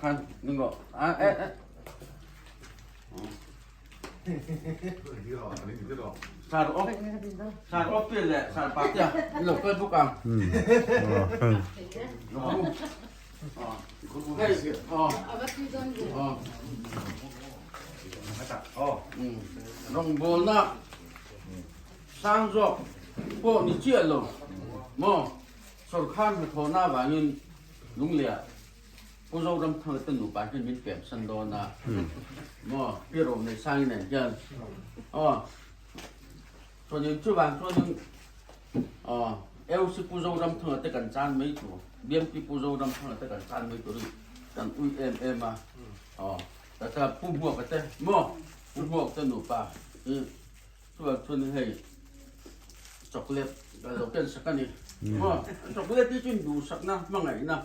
Khan ningo a e e. Sar op sar op pi le sar pa tia lo kal buk ang. Hei oh. Oh. Rawngbawl na sang zawk pawh ni chiah lo maw sorkar hnathawhna avangin Lungleah Pu Zoramthanga te nupa hian min pem san dawn a maw Pi Romneihsangi nen hian aw chuanin chuvang chuanin aw LC Pu Zoramthanga te kan chan mai tur BMP Pu Zoramthanga te kan chan mai turin kan ui em em a aw tata Pu Hmuaka te maw Pu Hmuaka te nupa hi Chuvang chuan hei chocolate ka lo ken sak a ni. Maw chocolate hi chu duhsakna hmangaihna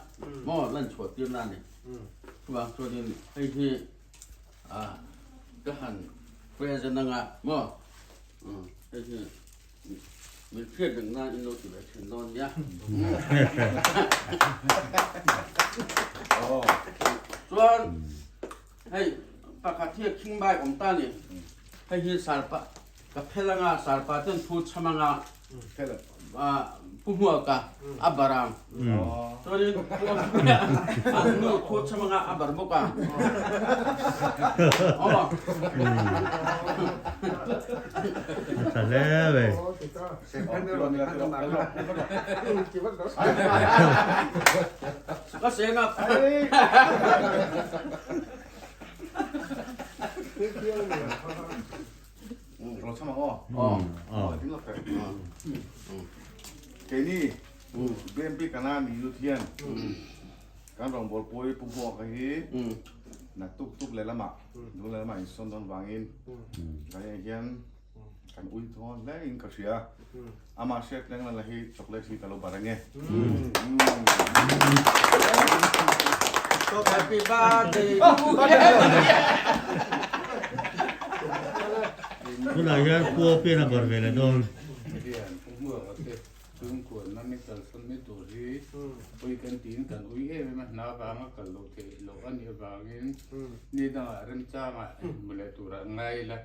maw lan chhuah tirna a ni. Chuvang chuanin hei hi ah ka han present anga maw hei hi min hriat reng nan in lo ti ve thin dawn nia. Chuan Hei pakhat hi a khing bai awm ta ni. Hei hi sarpa ka phel anga sarpa ten thu cham anga pu hmuaka a bar ang. Chuanin pu an nu thu cham anga a bar bawk ang. Aw. A tha hle ve. Ka seng a. Keini BMP kana ni lut hian kan rawngbâwl pawi Pu Hmuaka hi na tuk tuk lehlamah dul lehlamah insawn dawn vangin kan hian Kan ui thawn hle in ka hria. Amah hriat leng la hi chocolate hi ka lo bar ange. Happy birthday to Tunah hian khua pian a bar ve leh dawn. Hian pu hmuak a te chhungkua na ni kalsawn mai tur hi ui kan tiin kan ui em em a, hna vanga kal loh theih loh a nih avangin ni dangah remchangah hmu leh turah ngai ila.